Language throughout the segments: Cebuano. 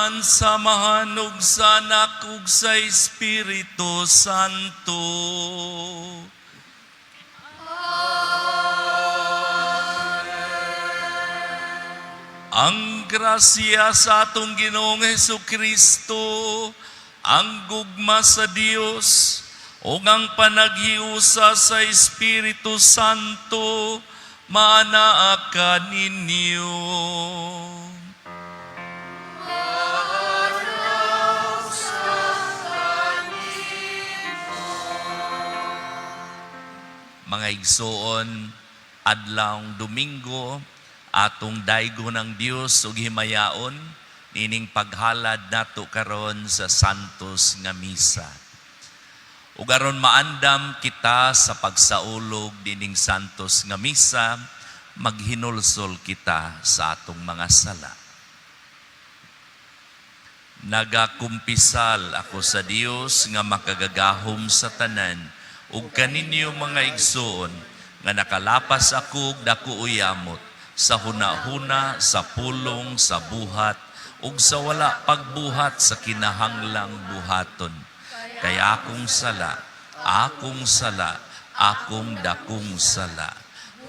Ngalan sa Amahan ug sa Anak ug sa Espiritu Santo. Ang grasya sa atong Ginoong Hesus Kristo, ang gugma sa Dios, ug ang panaghiusa sa Espiritu Santo maanaa kaninyo. Mga igsoon, adlawng Domingo, atong daygon ang Dios ug himayaon nining paghalad nato karon sa Santos nga Misa. Ug aron maandam kita sa pagsaulog dining Santos nga Misa, maghinulsol kita sa atong mga sala. Nagakumpisal ako sa Dios nga makagagahom sa tanan ug kaninyo, mga igsoon, nga nakalapas ako og dako uyamot sa hunahuna, sa pulong, sa buhat ug sa wala pagbuhat sa kinahanglang buhaton. Kay akong sala, akong sala, akong dakong sala.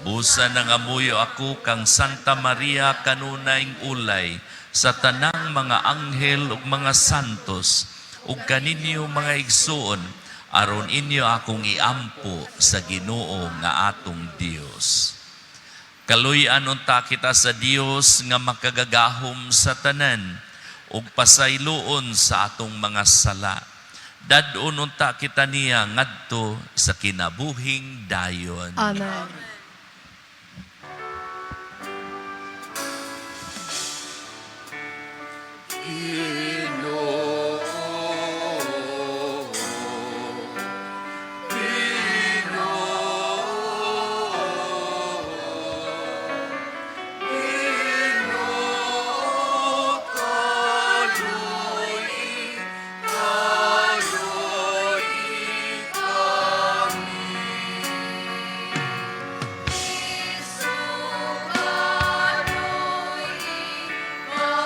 Busa nangamuyo ako kang Santa Maria, kanunayng ulay, sa tanang mga anghel ug mga santos, ug kaninyo, mga igsoon, aron inyo akong iampo sa Ginoo nga atong Dios. Kaluy-an unta kita sa Dios nga makagagahom sa tanan ug pasayloon sa atong mga sala. Dad-on unta kita niya ngadto sa kinabuhing dayon. Amen. Ginoo, Ginoo, Ginoo, kalui, kalui kami. Kristo, kalui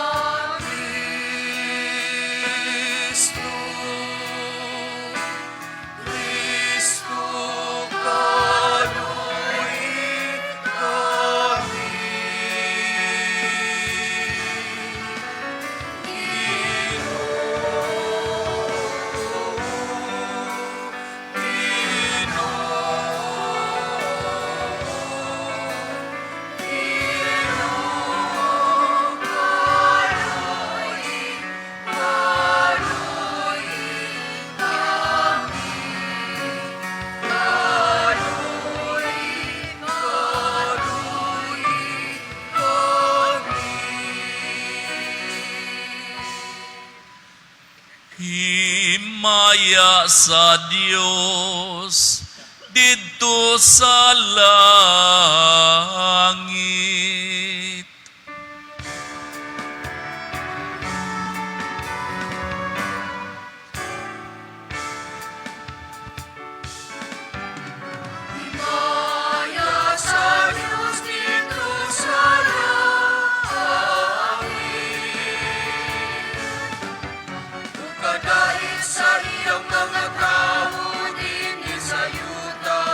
kami. Kristo, Kristo, kalui kami. Ginoo, Ginoo, Ginoo, kalui, kalui kami. Kalui, kalui kami. Himaya sa Dios didto sa langit. Himaya sa Diyos didto sa langit. Ug kadait sa iyang mga tawo dinhi sa yuta.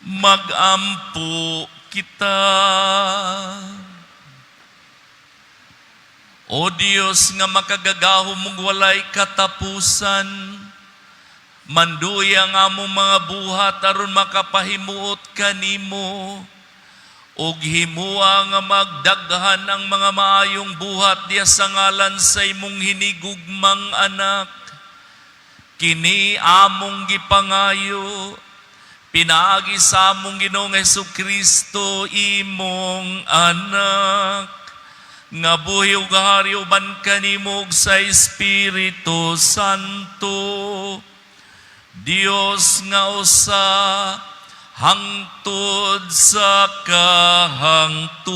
Magampo kita. O Dios nga makagagahom ug walay katapusan, manduya ang among mga buhat aron makapahimuot kanimo ug himua nga magdaghan ang mga maayong buhat diha sa ngalan sa imong hinigugmang anak. Kini among gipangayo pinaagi sa among Ginoong Hesukristo, imong anak, nga buhi ug hari uban kanimo ug sa Espiritu Santo, Dios nga usa hangtod sa kahangturan.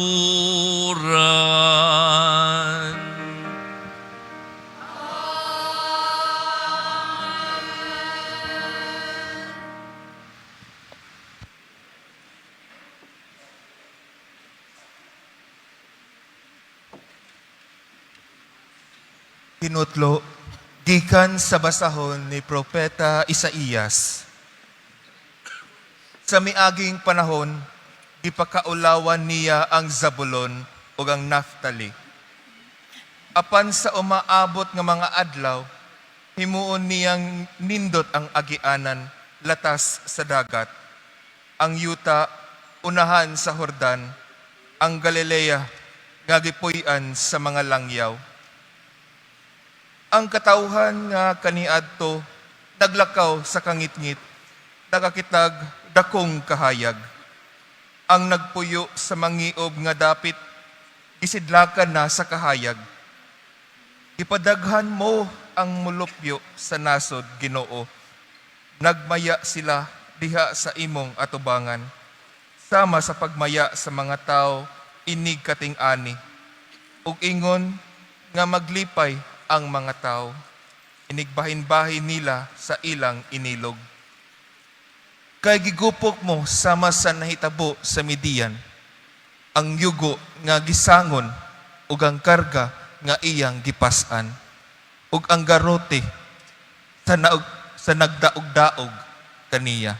Hinutlo gikan sa basahon ni Propeta Isaías. Sa miaging panahon, gipakaulawan niya ang Zabulon ug ang Naftali. Apan sa umaabot nga mga adlaw, himuon niyang nindot ang agianan latas sa dagat, ang yuta unahan sa Hordan, ang Galilea nga gipuy-an sa mga langyaw. Ang katawhan nga kaniadto naglakaw sa kangitngit, nakakitag dakong kahayag. Ang nagpuyo sa mangiob nga dapit, gisidlakan na sa kahayag. Gipadaghan mo ang mulupyo sa nasod, Ginoo. Nagmaya sila diha sa imong atubangan, sama sa pagmaya sa mga tao inig kating-ani. Ug ingon nga maglipay ang mga tao, inigbahin-bahin nila sa ilang inilog. Kay gigupok mo sama sa nahitabo sa Midian, ang yugo nga gisangon ug ang karga nga iyang gipas-an ug ang garote sa nagdaog-daog kaniya.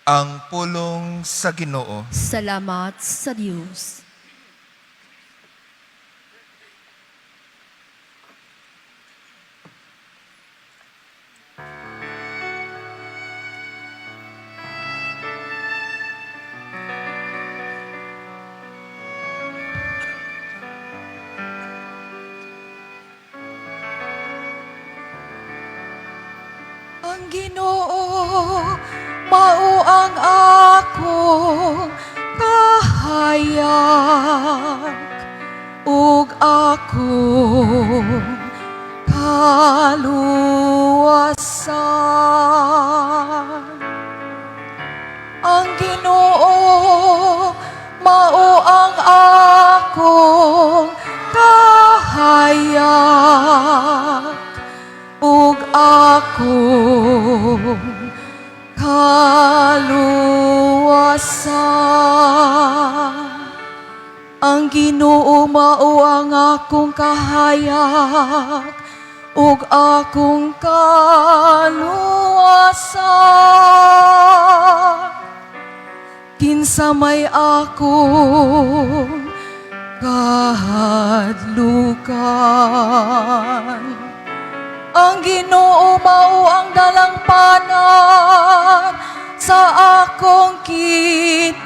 Ang pulong sa Ginoo. Salamat sa Diyos. Ang Ginoo mao ang akong kahayag ug akong kaluwasan. Ang Ginoo mao ang akong kahayag ug akong kaluwasan. Ang Ginoo mao ang akong kahayag ug akong kaluwasan. Kinsa may akong kahadlukan? Ang Ginoo mao ang dalangpanan sa akong kinabuhi.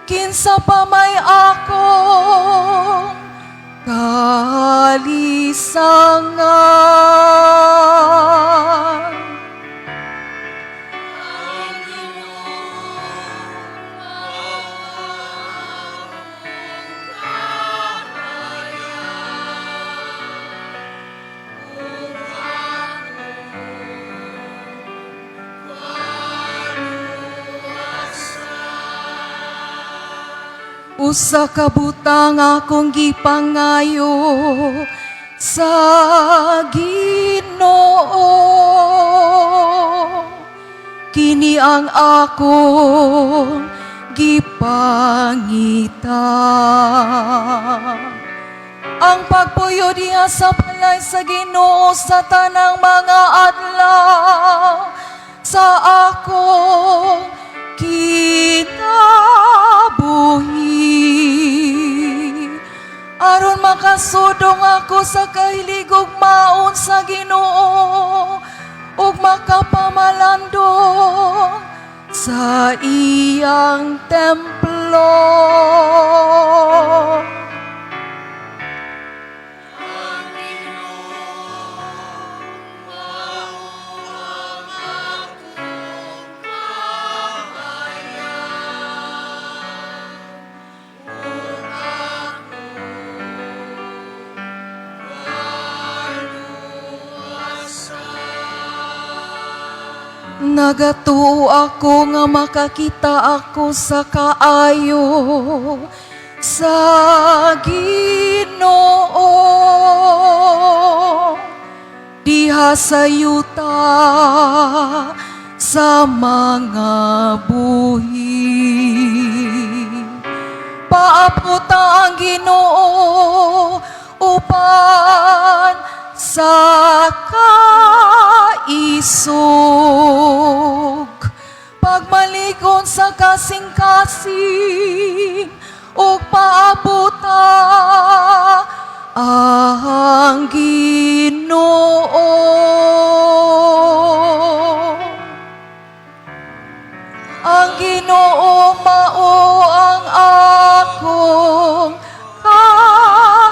Kinsa pa may akong kalisangan? Usa ka butang akong gipangayo sa Ginoo. Kini ang akong gipangita, ang pagpuyo diha sa balay balay sa Ginoo sa tanang mga adlaw sa akong kinabuhi, aron makasudong ako sa kahiligugmaon sa Ginoo ug makapamalandong sa iyang templo. Nagatuo ako nga makakita ako sa kaayo sa Ginoo diha sa yuta sa mga buhi. Paaputa ang Ginoo upan sa kaisog. Pagmalikon sa kasing-kasing ug paabuta ang Ginoo. Ang Ginoo mao ang akong kahayag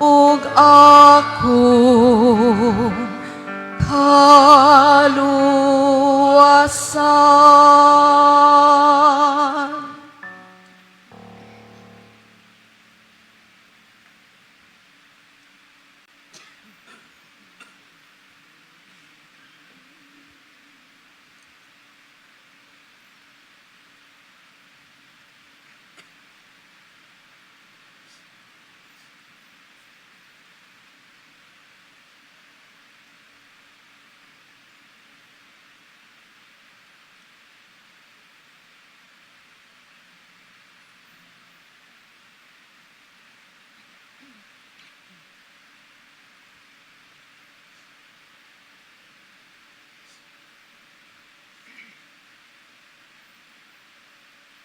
ug akong kaluwasan.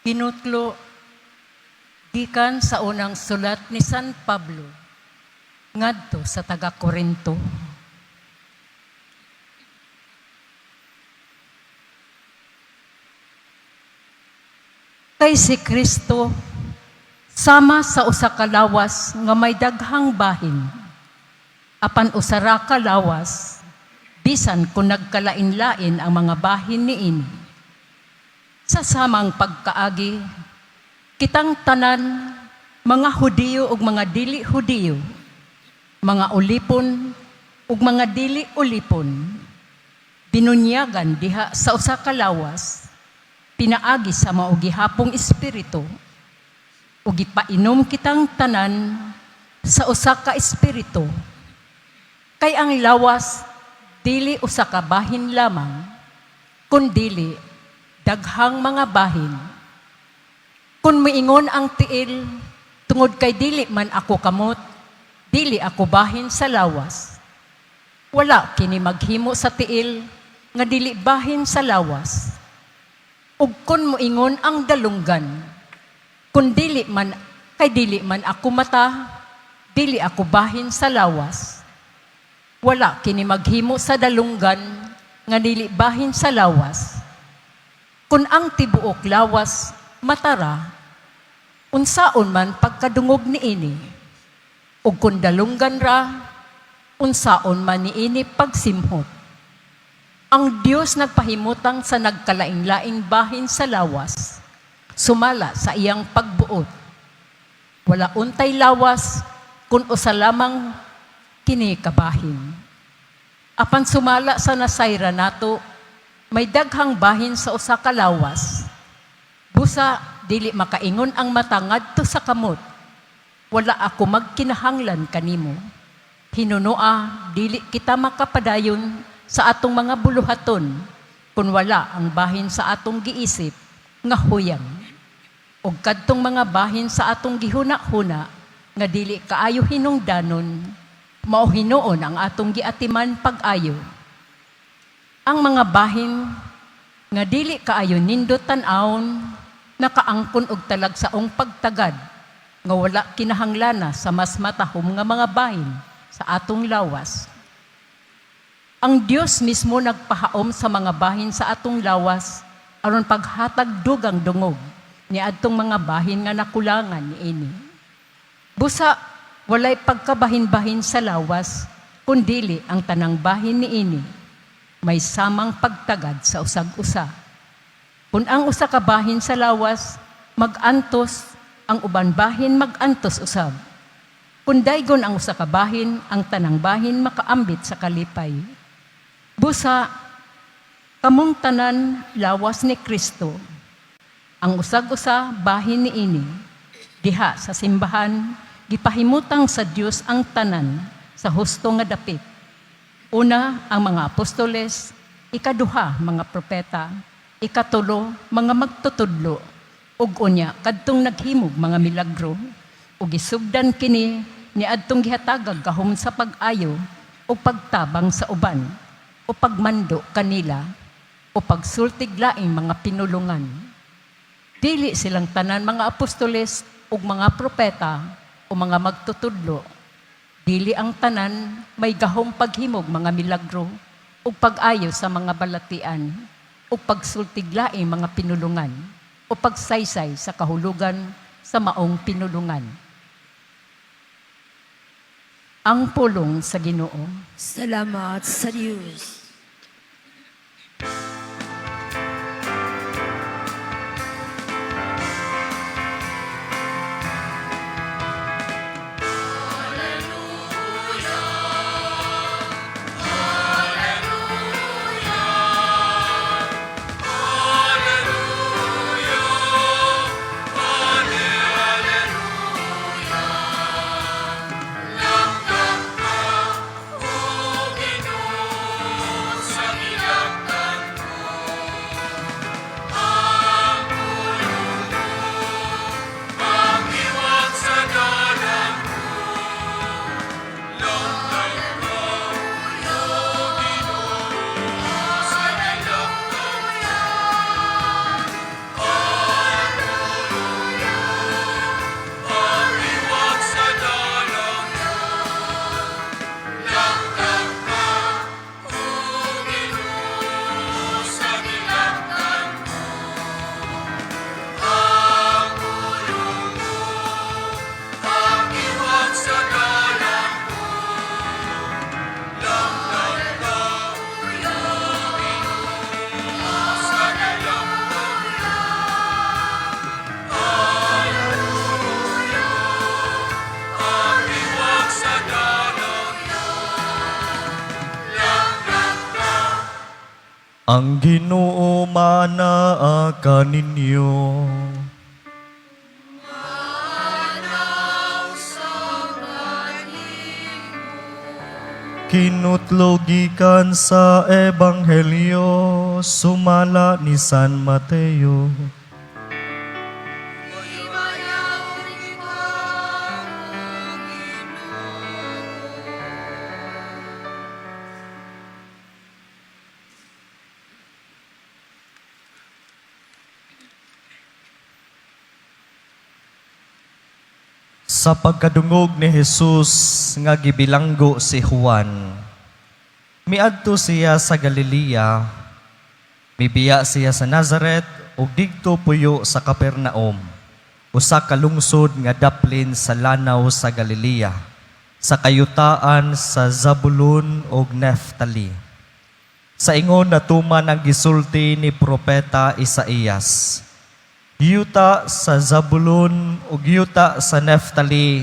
Pinutlo gikan sa unang sulat ni San Pablo ngadto sa taga Korinto. Kay si Kristo sama sa usa ka lawas nga may daghang bahin, apan usa ra ka lawas, bisan kung nagkalain-lain ang mga bahin niini. Sa samang pagkaagi, kitang tanan, mga Hudiyo ug mga dili Hudiyo, mga ulipon ug mga dili ulipon, binunyagan diha sa usa ka lawas, pinaagi sa mao gihapong espiritu, ug gipainom kitang tanan sa usa ka espiritu. Kay ang lawas dili usa ka bahin lamang, kundili daghang mga bahin. Kung miingon ang tiil, tungod kay dili man ako kamot, dili ako bahin sa lawas. Wala kini maghimo sa tiil nga dili bahin sa lawas. Ug kun moingon ang dalunggan, kun dili man kay dili man ako mata, dili ako bahin sa lawas. Wala kini maghimo sa dalunggan nga dili bahin sa lawas. Kun ang tibuok lawas matara, unsaon man pagkadungog niini? Ug kun dalunggan ra, unsaon man niini pagsimhot? Ang Dios nagpahimutang sa nagkalaing-laing bahin sa lawas, sumala sa iyang pagbuot. Wala untay lawas kun usa lamang kini kabahin. Apan sumala sa nasayra nato, may daghang bahin sa usa ka lawas. Busa dili makaingon ang mata ngadto sa kamot. Wala ako magkinahanglan kanimo. Hinunoa dili kita makapadayon sa atong mga buluhaton kun wala ang bahin sa atong giisip nga huyang. Ug kadtong mga bahin sa atong gihuna-huna nga dili kaayo hinungdanon, mao hinuon ang atong giatiman pag-ayo. Ang mga bahin nga dili kaayo nindot tan-awon, nakaangkon og talagsaong pagtagad nga wala kinahanglana sa mas matahom nga mga bahin sa atong lawas. Ang Dios mismo nagpahaom sa mga bahin sa atong lawas aron paghatag dugang dungog niadtong mga bahin nga nakulangan niini. Busa walay pagkabahin-bahin sa lawas, kundili ang tanang bahin niini may samang pagtagad sa usag-usa. Kung ang usa ka bahin sa lawas mag-antos, ang uban bahin mag-antos usab. Kung daygon ang usa ka bahin, ang tanang bahin makaambit sa kalipay. Busa, kamong tanan lawas ni Kristo. Ang usag-usa bahin niini. Diha sa simbahan, gipahimutang sa Dios ang tanan sa husto nga dapit. Una, ang mga apostoles, ikaduha, mga propeta, ikatulo, mga magtutudlo, ug unya kadtong naghimog mga milagro, ug gisugdan kini niadtong gihatagag gahom sa pag-ayo o pagtabang sa uban o pagmando kanila o pagsultig laing mga pinulungan. Dili silang tanan mga apostoles ug mga propeta o mga magtutudlo. Dili ang tanan may gahom paghimog mga milagro ug pag-ayo sa mga balatian ug pagsultig laing mga pinulungan o pagsaysay sa kahulugan sa maong pinulungan. Ang pulong sa Ginoo. Salamat sa Diyos. Ang Ginoo manaa kaninyo. Kinutlo gikan sa Ebanghelyo sumala ni San Mateo. Sa pagkadungog ni Jesus nga gibilanggo si Juan, miadto siya sa Galilea, mibiya siya sa Nazaret ug didto puyo sa Capernaum, usa ka lungsod nga daplin sa lanaw sa Galilea, sa kayutaan sa Zabulon ug Neftali. Sa ingon natuman ang gisulti ni propeta Isaías: "Yuta sa Zabulon ug yuta sa Neftali,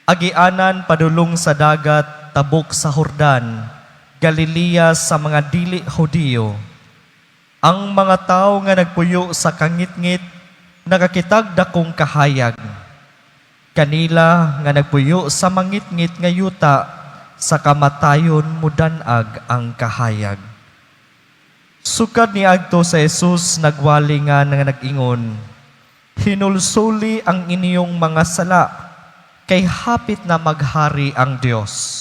agianan padulong sa dagat tabok sa Hordan, Galilea sa mga dili Hudiyo. Ang mga tawo nga nagpuyo sa kangitngit nakakitag dakong kahayag. Kanila nga nagpuyo sa mangitngit nga yuta sa kamatayon mudanag ang kahayag." Sukad niadto si Jesus nagwali nga nag-ingon, "Hinulsuli ang inyong mga sala. kay hapit na maghari ang Dios."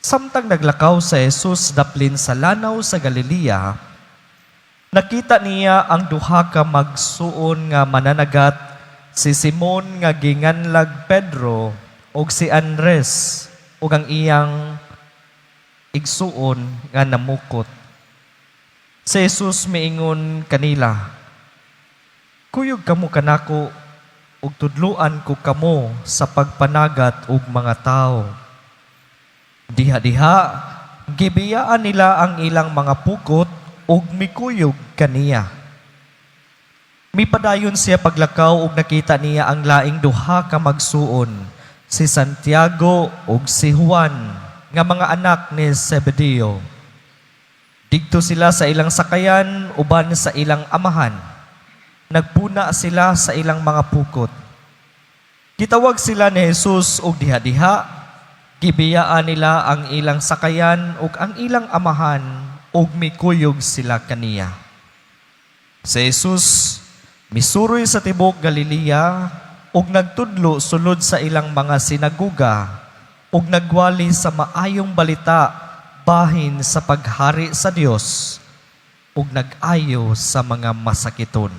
Samtang naglakaw si Jesus daplin sa lanaw sa Galilea, nakita niya ang duha ka magsuon nga mananagat, si Simon nga ginganlag Pedro ug si Andres ug ang iyang igsuon nga namukot. Si Jesus miingon kanila, "Kuyog kamo kanako ug tudluan ko kamo sa pagpanagat og mga tawo." Diha-diha, gibiyaan nila ang ilang mga pukot ug mikuyog kaniya. Mipadayon siya paglakaw ug nakita niya ang laing duha ka magsuon, si Santiago ug si Juan, nga mga anak ni Zebedeo. Didto sila sa ilang sakayan uban sa ilang amahan. Nagpuna sila sa ilang mga pukot. Gitawag sila ni Jesus ug diha-diha gibiyaan nila ang ilang sakayan ug ang ilang amahan ug mikuyog sila kaniya. Si Jesus misuroy sa tibok Galilea ug nagtudlo sulod sa ilang mga sinaguga ug nagwali sa maayong balita bahin sa paghari sa Dios ug nag-ayo sa mga masakiton.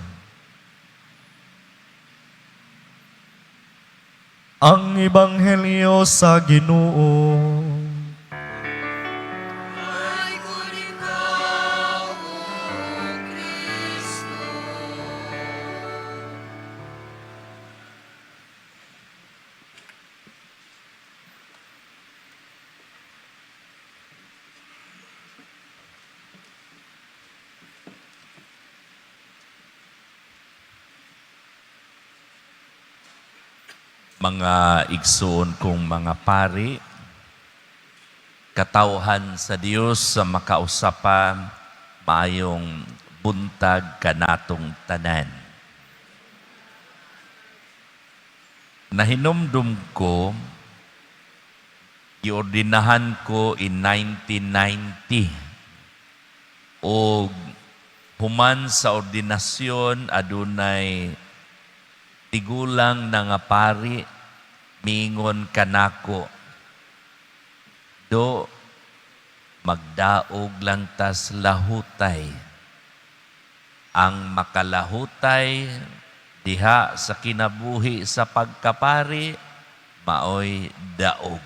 Ang Ebanghelyo sa Ginoo. Ay kun ikaw, O Kristo. Mga igsuon kong mga pari, katawhan sa Dios sa makausapan, maayong buntag kanatong tanan. Nahinumdum ko, giordinahan ko in 1990 o human sa ordinasyon adunay tigulang na nga pari miingon kanako, "Do, magdaog lang tas lahutay. Ang makalahutay diha sa kinabuhi sa pagkapari maoy daog."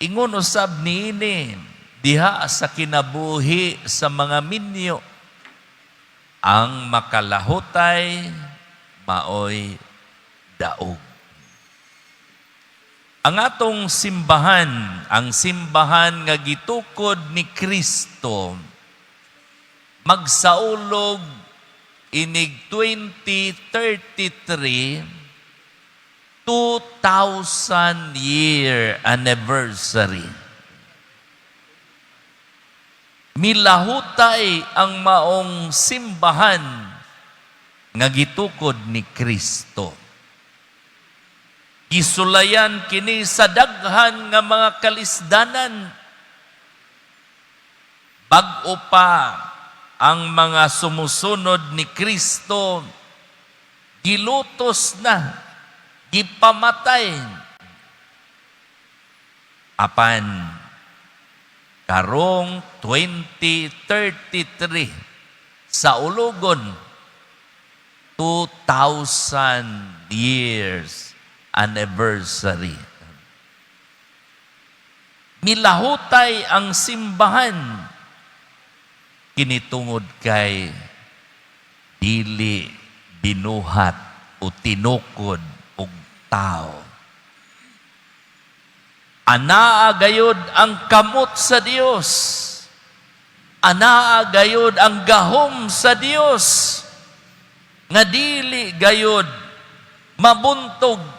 Ingon usab niini diha sa kinabuhi sa mga minyo, ang makalahutay maoy daog. Ang atong simbahan, ang simbahan nga gitukod ni Kristo, magsaulog inig 2033, 2,000 year anniversary. Milahutay ang maong simbahan nga gitukod ni Kristo. Gisulayan kini sa daghan nga mga kalisdanan. Bag-o pa ang mga sumusunod ni Kristo, gilutos na, gipamatay. Apan, karong 2033, sa ulugon, 2,000 years anniversary. Milahutay ang simbahan kini tungod kay dili binuhat o tinukod og tao. Anaa gayod ang kamot sa Dios. Anaa gayod ang gahom sa Dios nga dili gayod mabuntog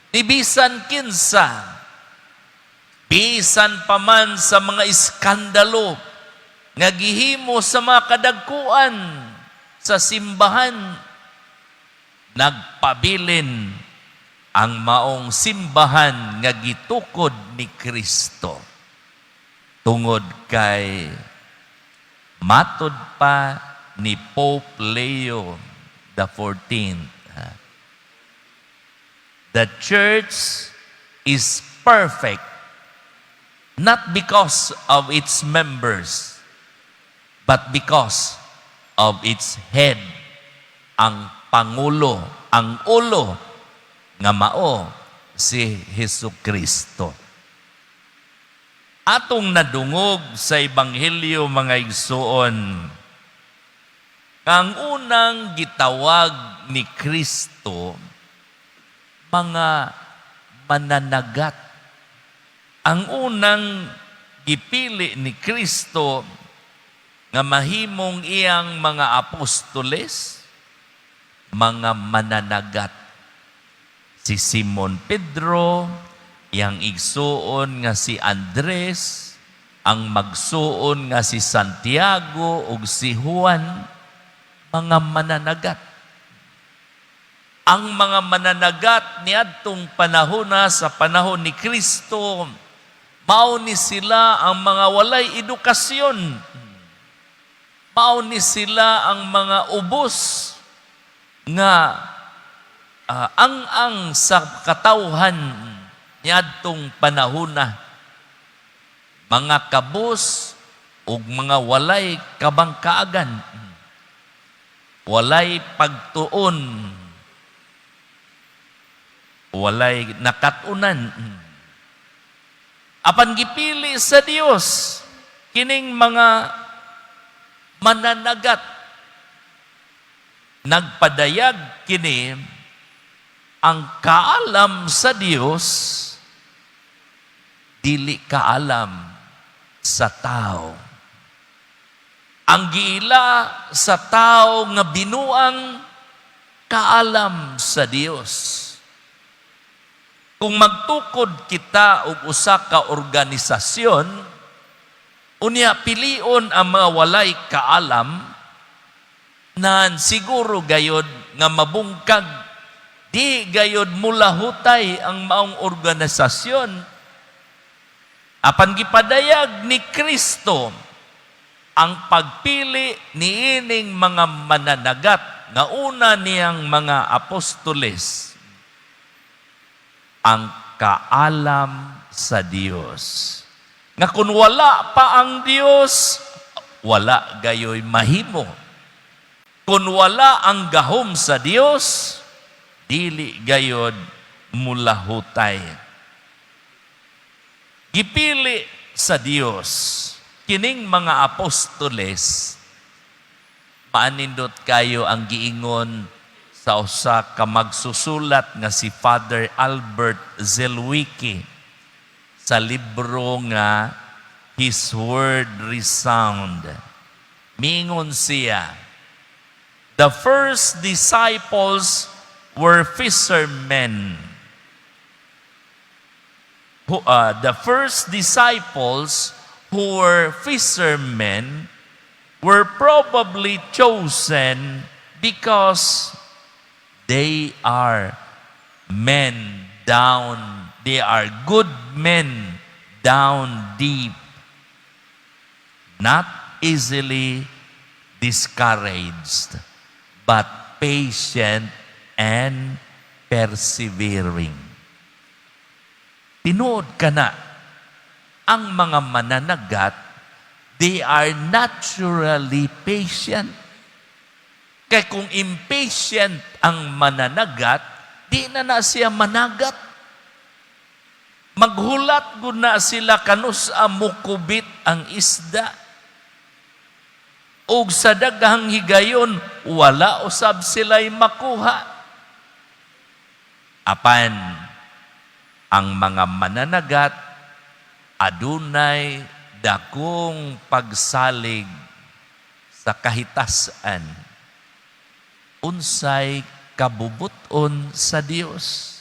ni bisan kinsa, bisan pa man sa mga iskandalo nga gihimo sa mga kadagkuan sa simbahan. Nagpabilin ang maong simbahan nga gitukod ni Kristo tungod kay matod pa ni Pope Leo the 14th, The church is perfect not because of its members, but because of its head, ang pangulo, ang ulo, nga mao si Hesu Kristo. Atong nadungog sa Ebanghelyo, mga igsuon, ang unang gitawag ni Kristo, mga mananagat. Ang unang gipili ni Kristo nga mahimong iyang mga apostoles, mga mananagat. Si Simon Pedro, iyang igsuon nga si Andres, ang magsuon nga si Santiago ug si Juan, mga mananagat. Ang mga mananagat niadtong panahon na sa panahon ni Kristo, mao ni sila ang mga walay edukasyon. Mao ni sila ang mga ubos nga ang-ang sa katawhan niadtong panahona. Mga kabus ug mga walay kabangkaagan. Walay pagtuon. Walay nakatunan. Apan gipili sa Dios kining mga mananagat. Nagpadayag kini ang kaalam sa Dios dili kaalam sa tao. Ang giila sa tao nga binuang, kaalam sa Dios. Kung magtukod kita og usa ka organisasyon, unya pilion ang mga walay kaalam, nan siguro gayod nga mabungkag, di gayod mulahutay ang maong organisasyon. Apan gipadayag ni Kristo ang pagpili niining mga mananagat nga una niyang mga apostoles, ang kaalam sa Dios. Nga kung wala pa ang Dios, wala gayoy mahimo. Kung wala ang gahom sa Dios, dili gayod mulahutay. Gipili sa Dios kining mga apostoles. Maanindot kayo ang giingon sa usa ka magsusulat nga si Father Albert Zelwicki sa libro nga His Word Resound. Mingon siya, "The first disciples were fishermen. The first disciples who were fishermen were probably chosen because they are men down, they are good men down deep, not easily discouraged, but patient and persevering." Tinuod kana, ang mga mananagat, they are naturally patient. Kay kung impatient ang mananagat, di na na siya managat. Maghulat gud na sila kanus-a mukubit ang isda. Ug sa daghang higayon, wala usab sila'y makuha. Apan, ang mga mananagat adunay dakong pagsalig sa kahitasan unsay kabubuton sa Dios.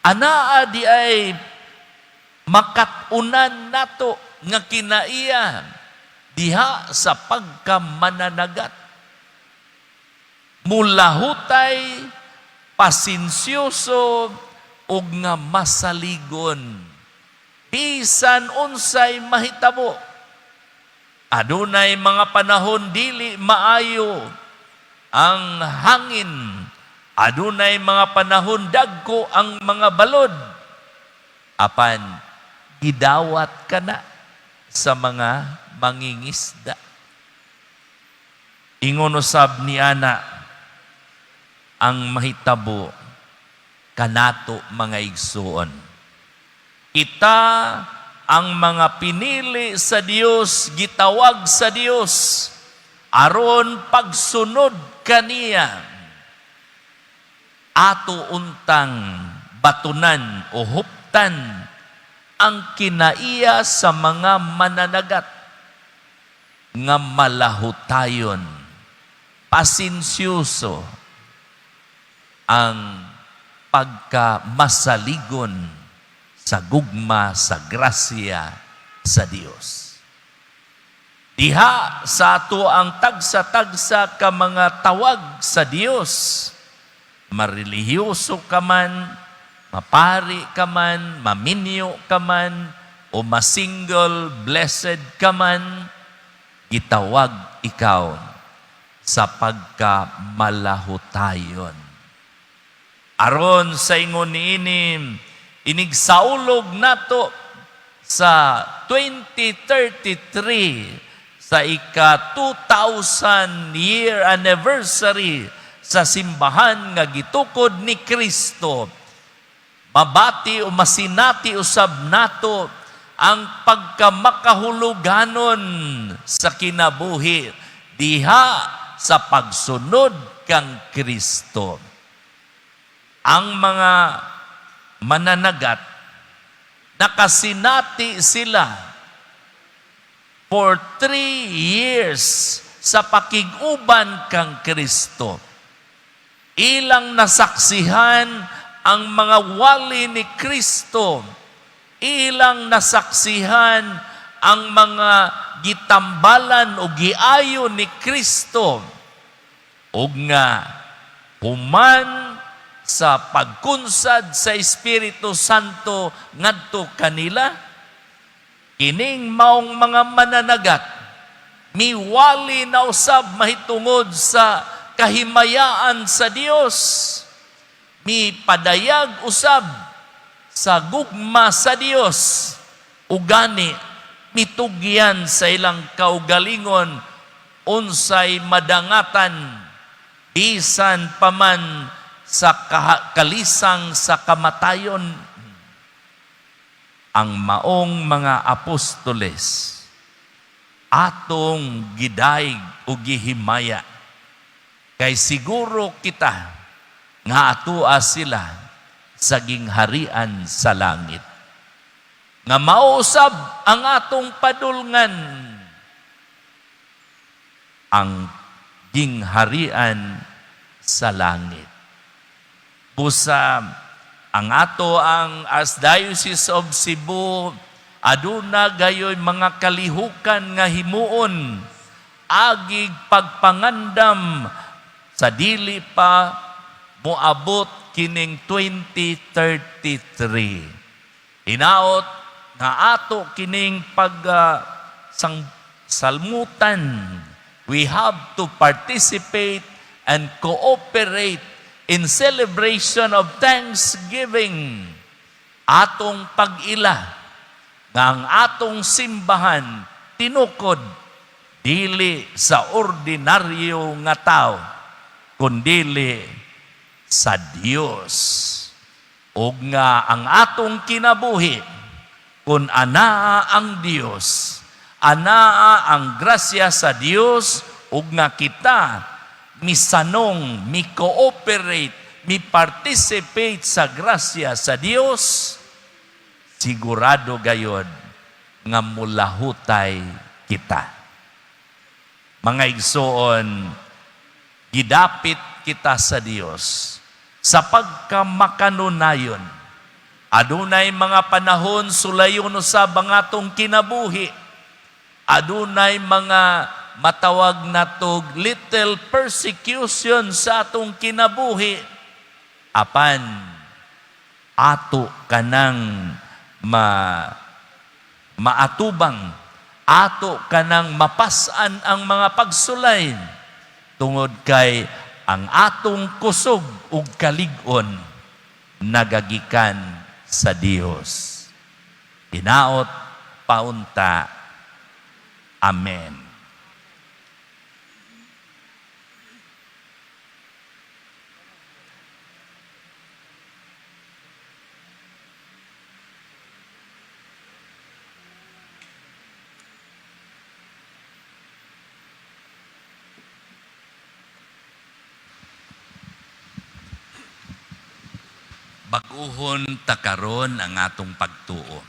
Anaa di ay makat-unan nato nga kinaiya diha sa pagkamananagat. Mulahutay, pasensyoso, ug nga masaligon. Bisan unsay mahitabo. Adunay mga panahon dili maayo ang hangin. Adunay mga panahon dagko ang mga balod. Apan gidawat ka na sa mga mangingisda. Ingon usab ni ana ang mahitabo kanato, mga igsuon. Kita ang mga pinili sa Dios, gitawag sa Dios aron pagsunod kaniya. Ato untang batunan o huptan ang kinaiya sa mga mananagat nga malahutayon, pasensyoso, ang pagkamasaligon sa gugma, sa grasya sa Dios. Diha sa ato ang tagsa-tagsa ka mga tawag sa Dios, marelihiyoso ka man, mapari ka man, maminyo ka man, o masingle, blessed ka man, gitawag ikaw sa pagkamalahutayon. Aron sa ingon niini, inigsaulog nato sa 2033, sa ika 2000 year anniversary sa simbahan nga gitukod ni Kristo, mabati o masinati usab nato ang pagkamakahuluganon sa kinabuhi diha sa pagsunod kang Kristo. Ang mga mananagat, nakasinati sila for 3 years sa pakig-uban kang Kristo. Ilang nasaksihan ang mga wali ni Kristo. Ilang nasaksihan ang mga gitambalan o giayo ni Kristo. Ug nga human sa pagkunsad sa Espiritu Santo ngadto kanila, kining maong mga mananagat miwali na usab mahitungod sa kahimayaan sa Dios, mipadayag usab sa gugma sa Dios, ugani mitugyan sa ilang kaugalingon unsay madangatan bisan paman sa kalisang sa kamatayon. Ang maong mga apostoles, atong gidaig o gihimaya kay siguro kita nga atua sila sa gingharian sa langit, nga mausab ang atong padulngan, ang gingharian sa langit. Busa ang ato ang Archdiocese of Cebu, aduna gayoy mga kalihukan nga himuon agig pagpangandam sa dili pa moabot kining 2033. Hinaot nga ato kining pag sang salmutan. We have to participate and cooperate in celebration of Thanksgiving. Atong pag-ila nga ang atong simbahan tinukod dili sa ordinaryo nga tao kundili sa Dios, ug nga ang atong kinabuhi, kung anaa ang Dios, anaa ang grasya sa Dios, ug nga kita misanong, mi-cooperate, mi-participate sa grasya sa Dios, sigurado gayon nga mulahutay kita. Mga igsoon, gidapit kita sa Dios sa pagkamakanunayon. Adunay mga panahon sulayon usab ang atong kinabuhi. Adunay mga matawag natog little persecution sa atong kinabuhi. Apan ato kanang maatubang, ato kanang mapasan ang mga pagsulay tungod kay anaa ang Dios. Ang atong kusog ug kalig-on nagagikan sa Dios. Hinaot paunta. Amen. Bag-ohon ta karon ang atong pagtuo.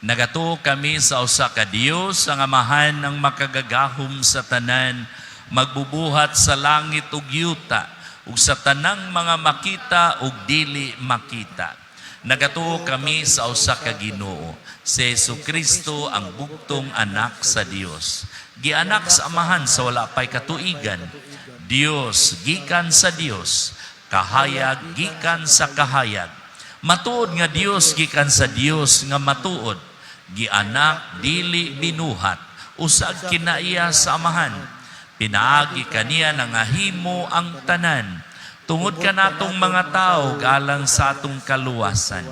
Nagatuo kami sa usa ka Dios, ang Amahan ang makagagahom sa tanan, magbubuhat sa langit ug yuta, ug sa tanang mga makita ug dili makita. Nagatuo kami sa usa ka Ginoo, si Jesu Kristo ang bugtong anak sa Dios. Gianak sa Amahan sa wala pay katuigan. Dios gikan sa Dios, kahayag gikan sa kahayag. Matuod nga Dios gikan sa Dios nga matuod. Gianak dili binuhat, usag kinaiya sa Amahan. Pinaagi kaniya nangahimo ang tanan. Tungod kanatong mga tao alang sa atong kaluwasan.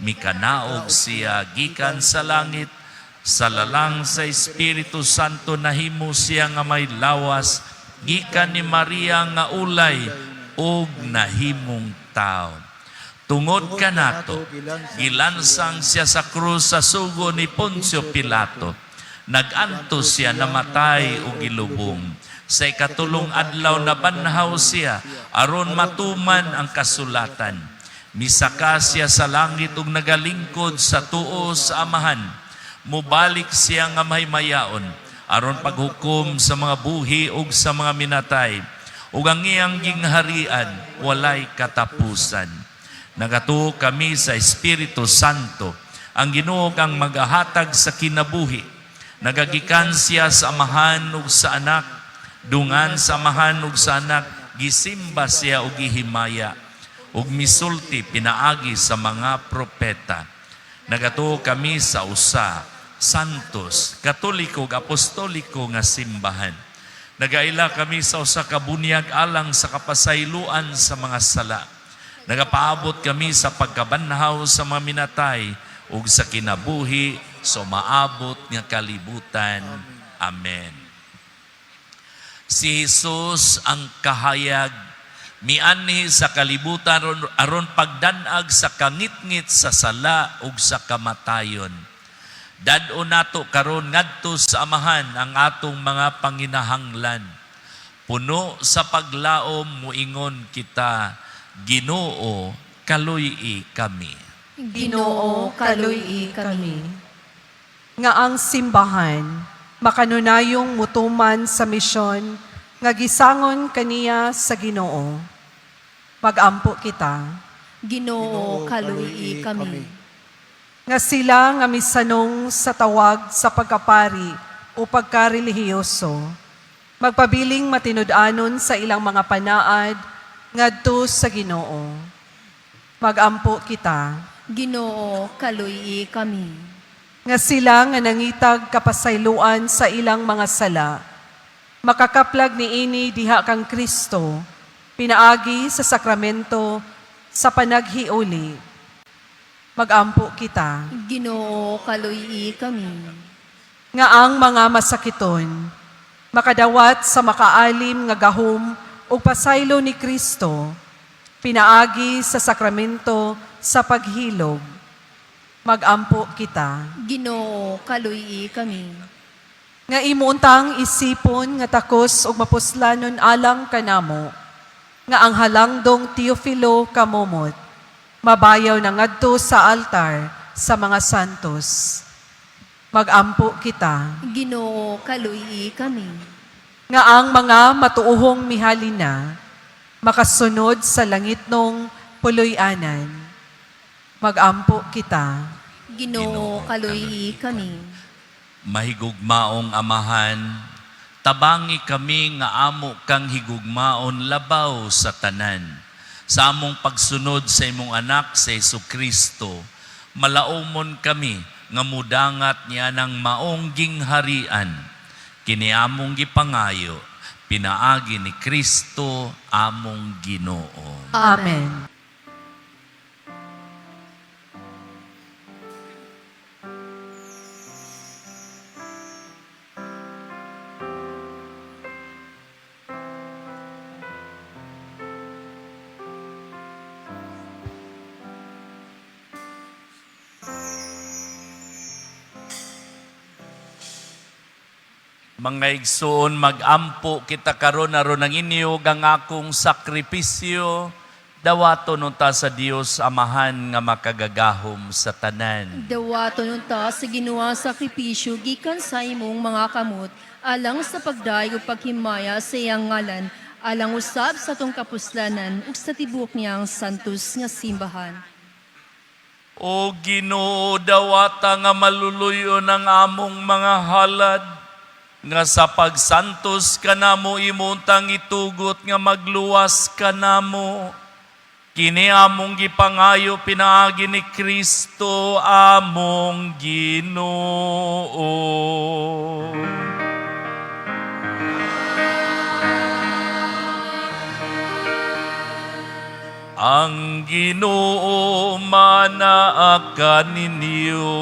Mikanaog siya gikan sa langit, sa lalang sa Espiritu Santo nahimo siya nga may lawas, gikan ni Maria nga ulay ug nahimong tao. Tungod kanato, gilansang siya sa krus sa sugo ni Poncio Pilato. Nag-antos siya, namatay ug gilubong. Sa ikatulong adlaw nabanhaw siya aron matuman ang kasulatan. Misaka siya sa langit ug nagalingkod sa tuo sa Amahan. Mubalik siya nga mahaymayaon aron paghukom sa mga buhi ug sa mga minatay. Ug ang iyang gingharian walay katapusan. Nagatuo kami sa Espiritu Santo, ang Ginoo kang magahatag sa kinabuhi. Nagagikan siya sa Amahan ug sa Anak, dungan sa Amahan ug sa Anak, gisimba siya ug gihimaya, ug misulti pinaagi sa mga propeta. Nagatuo kami sa usa, santos, katoliko ug apostoliko nga simbahan. Nagaila kami sa usa ka bunyag alang sa kapasayloan sa mga sala. Nagapaabot kami sa pagkabanhaw sa mga minatay ug sa kinabuhi sa maabot nga kalibutan. Amen. Si Jesus ang kahayag mianhi sa kalibutan aron pagdanag sa kangitngit sa sala ug sa kamatayon. Dad-on nato karon ngadto sa Amahan ang atong mga panginahanglan. Puno sa paglaom muingon kita, Ginoo, kaluy-i kami. Ginoo, kaluy-i kami. Nga ang simbahan makanunayong mutuman sa misyon nga gisangon kaniya sa Ginoo. Magampo kita. Ginoo, kaluy-i kami. Nga sila nga misanong sa tawag sa pagkapari o pagkarelihiyoso, magpabiling matinud-anon sa ilang mga panaad ngadto sa Ginoo. Magampo kita. Ginoo, kaluy-i kami. Nga sila nga nangitag kapasayloan sa ilang mga sala, makakaplag niini diha kang Kristo, pinaagi sa sakramento sa panaghiuli. Magampo kita. Ginoo, kaluy-i kami. Nga ang mga masakiton makadawat sa makaalim nga gahom ug pasaylo ni Kristo, pinaagi sa sakramento sa paghilog. Magampo kita. Ginoo, kaluy-i kami. Nga imuuntang isipon nga takos ug mapuslanon alang kanamo, nga ang halangdong Teofilo Kamomot mabayaw na ngadto sa altar sa mga santos. Magampo kita. Ginoo, kaluy-i kami. Nga ang mga matuohong mihalina makasunod sa langitnong puloy-anan. Magampo kita. Ginoo, kaluy-i kami. Mahigugmaong Amahan, tabangi kami nga amo kang higugmaon labaw sa tanan. Sa among pagsunod sa imong anak sa Hesus Kristo, malaumon kami nga mudangat niya ng maong gingharian. Kini among gipangayo, Pinaagi ni Kristo among Ginoo. Amen. Mga igsoon, magampo kita karon aron ang inyo ang akong sakripisyo, dawaton unta sa Dios Amahan nga makagagahom sa tanan. Dawaton unta sa Ginoo ang sakripisyo gikan sa imong mga kamot alang sa pagdayeg ug paghimaya sa iyang ngalan, alang usab sa atong kapuslanan ug sa tibuok niyang santos nga simbahan. O Ginoo, dawata nga maluluyon ang among mga halad, nga sa pagsantos kanamo imo untang itugot nga magluwas kanamo. Kini among gipangayo pinaagi ni Kristo among Ginoo. Ang Ginoo manaa kaninyo.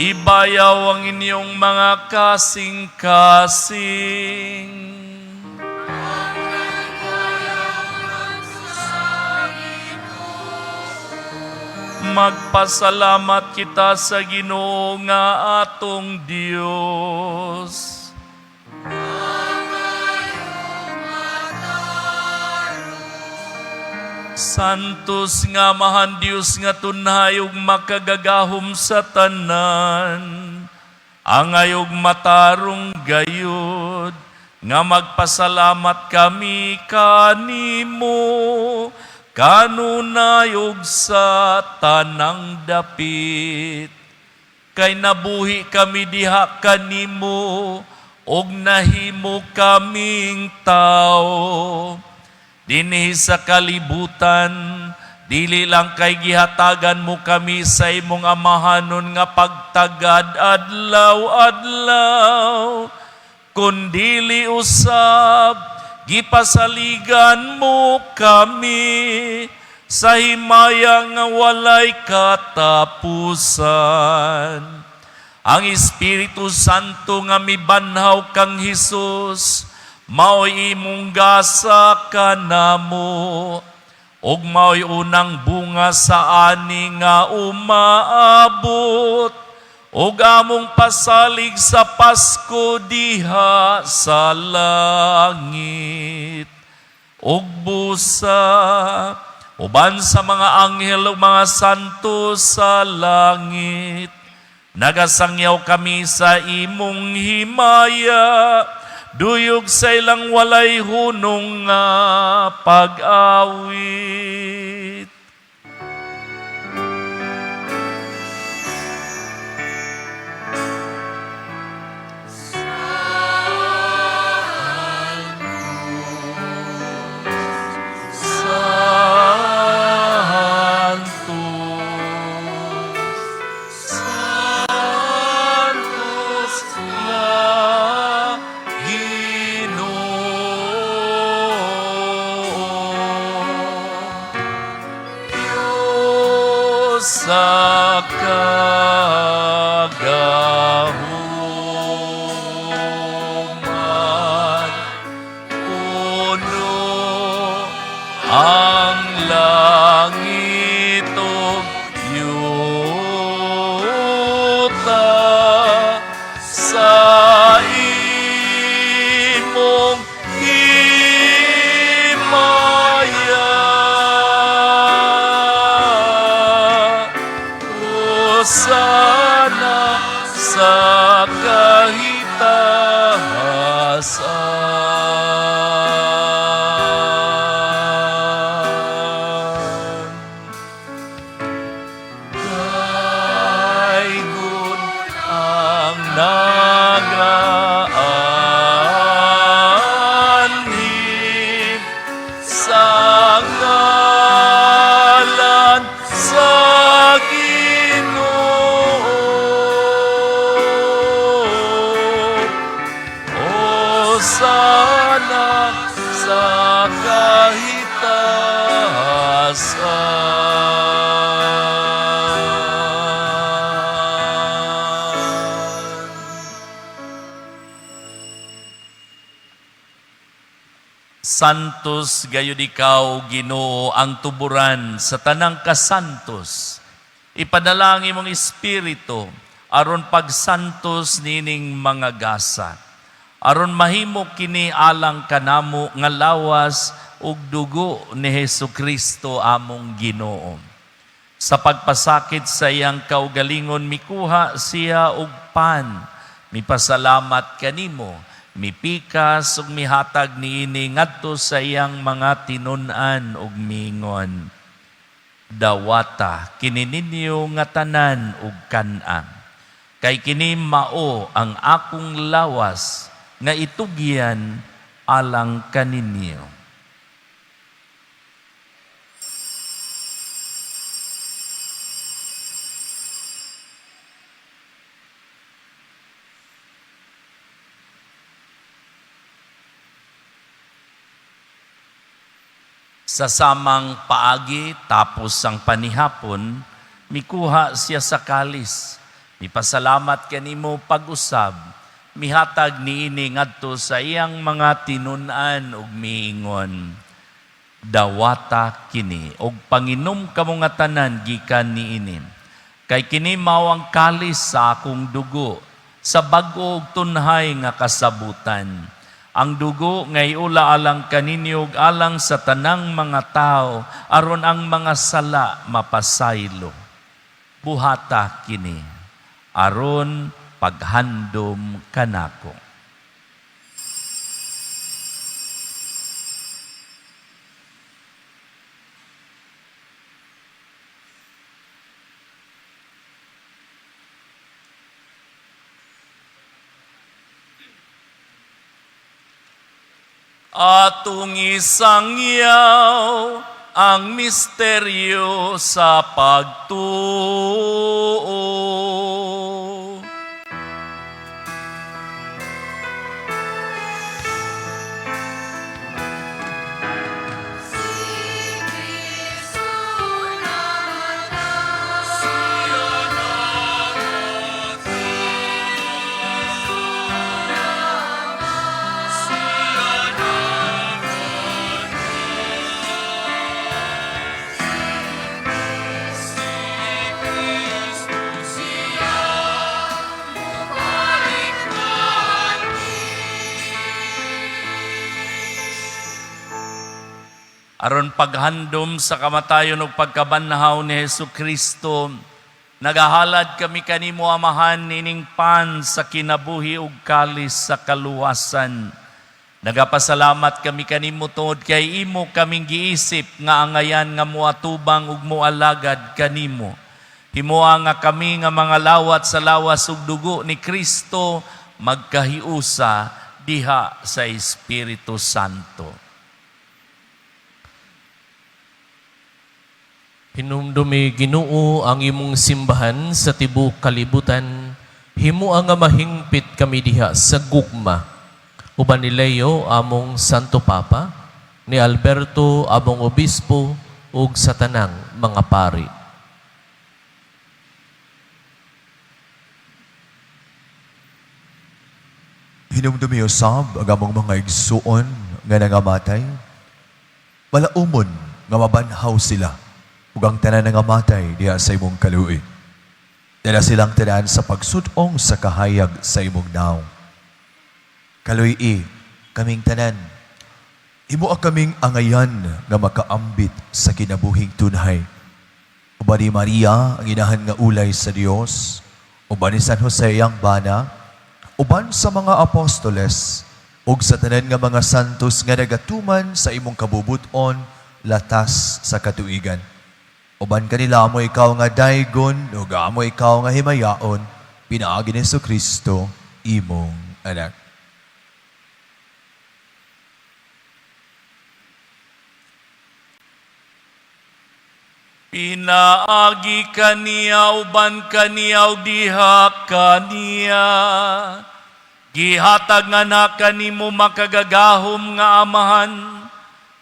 Ibayaw ang inyong mga kasing-kasing. Magpasalamat kita sa Ginoo nga atong Dios. Santos nga Amahan Dios nga tunhay ug makagagahom sa tanan. Angay ug matarong gayud nga magpasalamat kami kanimo kanunay ug sa tanang dapit, kay nabuhi kami diha kanimo ug nahimo kaming tao dinhi sa kalibutan, dili lang kay gihatagan mo kami sa imong amahanon nga pagtagad adlaw-adlaw, kundili usab gipasaligan mo kami sa himaya nga walay katapusan. Ang Espiritu Santo nga mibanhaw kang Hesus, mao'y imong gasa kanamo ug mao'y unang bunga sa ani nga umaabot ug among pasalig sa Pasko diha sa langit, ug busa uban sa mga anghel ug mga santo sa langit, nagasangyaw kami sa imong himaya duyog sa ilang walay hunong nga pag-awit. Santo, Santos nga Ginoo, Diyos sa kagahuman, puno ang langit ug yuta sa imong himaya. Hosana sa kahitahasan. Hosana sa kahitasan. Santos gayud ikaw, Ginoo, ang tuburan sa tanang kasantos. Ipadala ang imong espiritu aron pagsantos nining mga gasa. Aron mahimo kini alang kanamo nga lawas ug dugo ni Hesus Kristo among Ginoo. Sa pagpasakit sa iyang kaugalingon, mikuha siya og pan. Mipasalamat kanimo, mipikas ug mihatag niini ngadto sa iyang mga tinun-an ug miingon: "Dawata kini ninyo nga tanan ug kan-a. Kay kini mao ang akong lawas nga itugyan alang kaninyo." Sa samang paagi, tapos ang panihapon, mikuha siya sa kalis. Mipasalamat kanimo pag-usab, mihatag niini ngadto sa iyang mga tinun-an ug miingon: "Dawata kini ug panginom kamo nga tanan gikan niini. Kay kini mao ang kalis sa akong dugo sa bag-o ug tunhay nga kasabutan. Ang dugo nga iula alang kaninyo ug alang sa tanang mga tao aron ang mga sala mapasaylo. Buhata kini aron paghandom kanako." Atong isangyaw ang misteryo sa pagtuo. Si Aron paghandom sa kamatayon ug pagkabanhaw ni Hesus Kristo, nagahalad kami kanimo, Amahan, ining pan sa kinabuhi ug kalis sa kaluwasan. Nagapasalamat kami kanimo tungod kay imo kaming giisip nga angayan nga moatubang ug moalagad kanimo. Himoa nga kami nga mga lawat sa lawas ug dugo ni Kristo magkahiusa diha sa Espiritu Santo. Hinumdumi, Ginoo, ang imong simbahan sa tibuok kalibutan. Himoa nga mahingpit kami diha sa gugma. Uban ni Leo among Santo Papa, ni Alberto among Obispo ug sa tanang mga pari. Hinumdumi usab ang among mga igsuon nga nangamatay. Malaumon nga mabanhaw sila ug ang tanan nangamatay diha sa imong kaluoy. Dala silang tanan sa pagsud-ong sa kahayag sa imong nawong. Kaluy-i kaming tanan. Himoa kaming angayan nga makaambit sa kinabuhing tunhay. Uban ni Maria, ang inahan nga ulay sa Dios, uban ni San Jose ang bana, uban sa mga apostoles, ug sa tanan nga mga santos nga nagatuman sa imong kabubuton latas sa katuigan. Uban kanila amo ikaw nga daygon, ug amo ikaw nga himayaon, pinaagi ni Kristo, imong anak. Pinaagi kaniya, uban kaniya, ug diha kaniya. Gihatag nga na kanimo, makagagahom nga Amahan,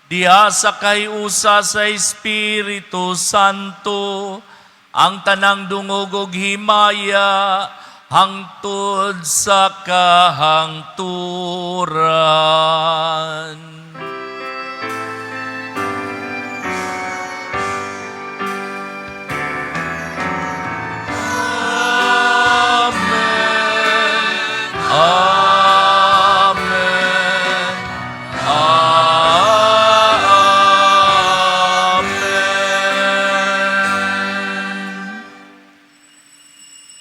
diha sa kahiusa sa Espiritu Santo, ang tanang dungog ug himaya hangtod sa kahangturan. Amen. Amen. Amen.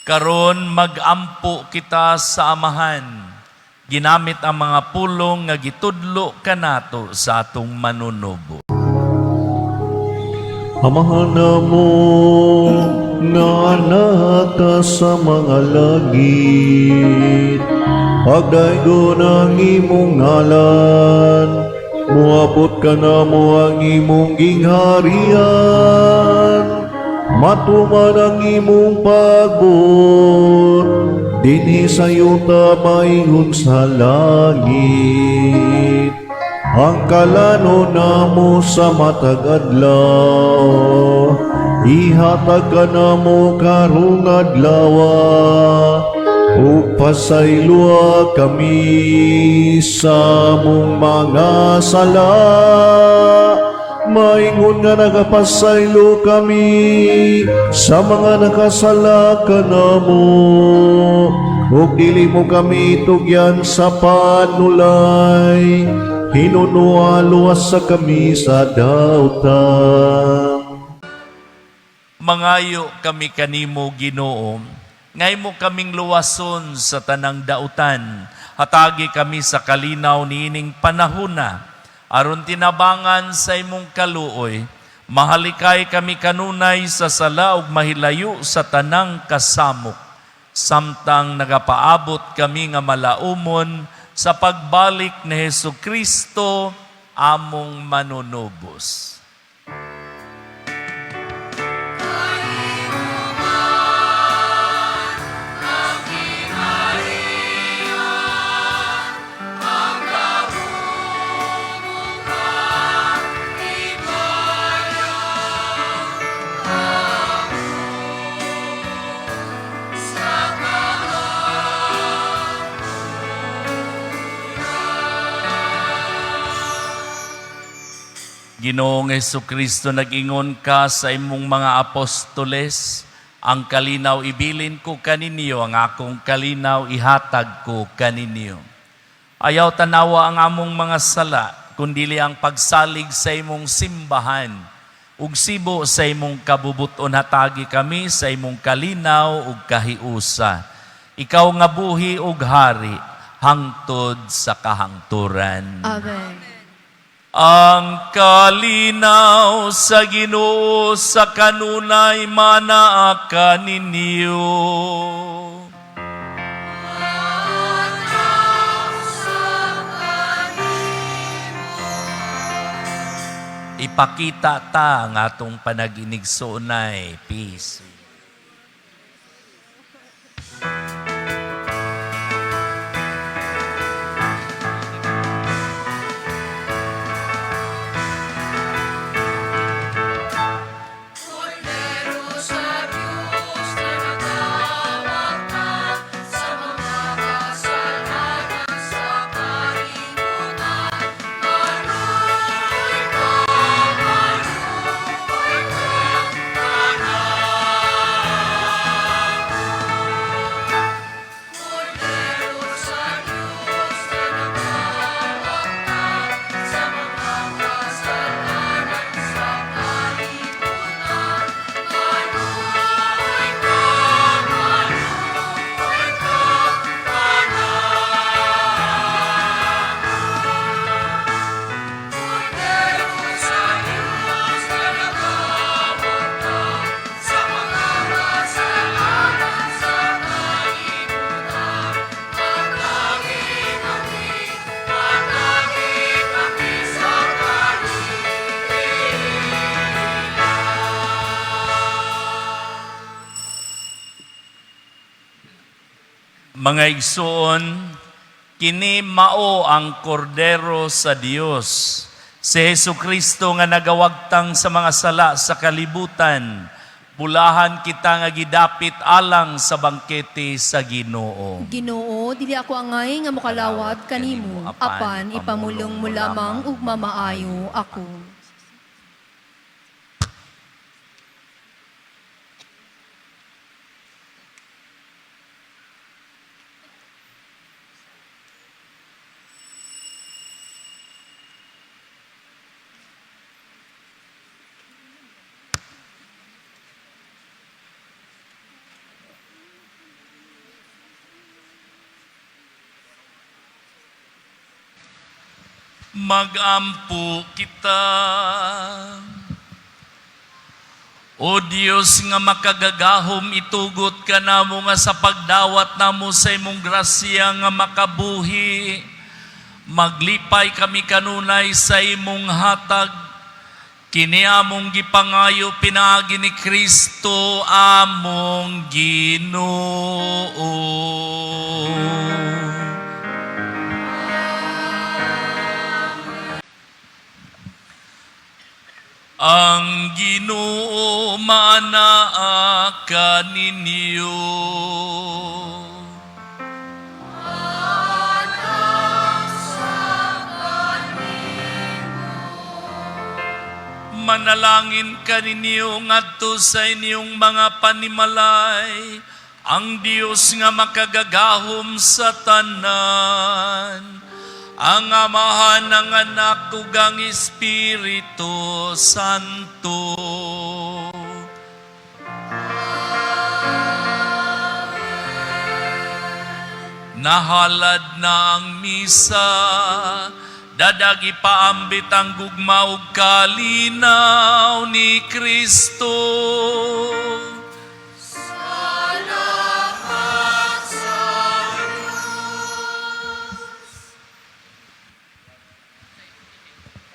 Karon, magampo kita sa Amahan. Ginamit ang mga pulong nga gitudlo kanato sa atong Manunubo. Amahan namo nga naa ka sa mga langit, pagdaygon ang imong ngalan, muabot kanamo ang imong gingharian, matuman ang imong pagbuot, dinhi sa yuta maingon sa langit. Ang kalanon namo sa matag adlaw, ihatag kanamo karong adlaw, ug pasayloa kami sa among mga sala, maingon nga nagapasaylo kami sa mga nakasala kanamo, ug dili mo kami tugyan sa panulay, hinunoa luwasa kami sa dautan. Mangayo kami kanimo, Ginoo, nga imo kaming luwason sa tanang dautan. Hatagi kami sa kalinaw niining panahuna, aron tinabangan sa imong kaluoy, mahalikay kami kanunay sa sala ug mahilayo sa tanang kasamok, samtang nagapaabot kami nga malaumon sa pagbalik ni Hesu Kristo, among Manunubos. Ginoong Kristo, nag-ingon ka sa imong mga apostoles, "Ang kalinaw ibilin ko kaninyo, ang akong kalinaw ihatag ko kaninyo." Ayaw tanawa ang among mga sala, kundili ang pagsalig sa imong simbahan. Ug sibo sa imong kabubuton, hatagi kami sa imong kalinaw ug kahiusa. Ikaw nga buhi ug hari hangtod sa kahangturan. Amen. Ang kalinaw sa Ginoo sa kanunay manaa kaninyo. Ipakita ta ang atong panaginigsuonay. Peace. Kordero sa Diyos na nakawagtang sa mga kasalanan sa kalibutan. Maluoy ka, maluoy ka kanamo. Kordero sa Diyos na nakawagtang sa mga kasalanan sa kalibutan. Maluoy ka, maluoy ka kanamo. Kordero sa Diyos na nakawagtang sa mga kasalanan sa kalibutan. Hatagi kami, hatagi kami sa kalinaw. Mga igsoon, Kini mao ang kordero sa Dios, si Hesus Kristo nga nagawagtang sa mga sala sa kalibutan. Bulahan kita nga gidapit alang sa bangkete sa Ginoo. Ginoo, dili ako angay nga mokalawat kanimo, apan ipamulong mo lamang ug mamaayo ako. Magampo kita. O Dios nga makagagahom, itugot ka namo nga sa pagdawat namo sa imong grasya nga makabuhi. Maglipay kami kanunay sa imong hatag. Kini among gipangayo pinaagi ni Kristo among Ginoo. Ang Ginoo maanaa kaninyo. Manalangin kaninyo ngadto sa inyong mga panimalay, ang Dios nga makagagahom sa tanan, ang Amahan, ang Anak ug ang Espiritu Santo. Nahalad na ang misa, dadag ipaambit ang gugma ug kalinaw ni Kristo.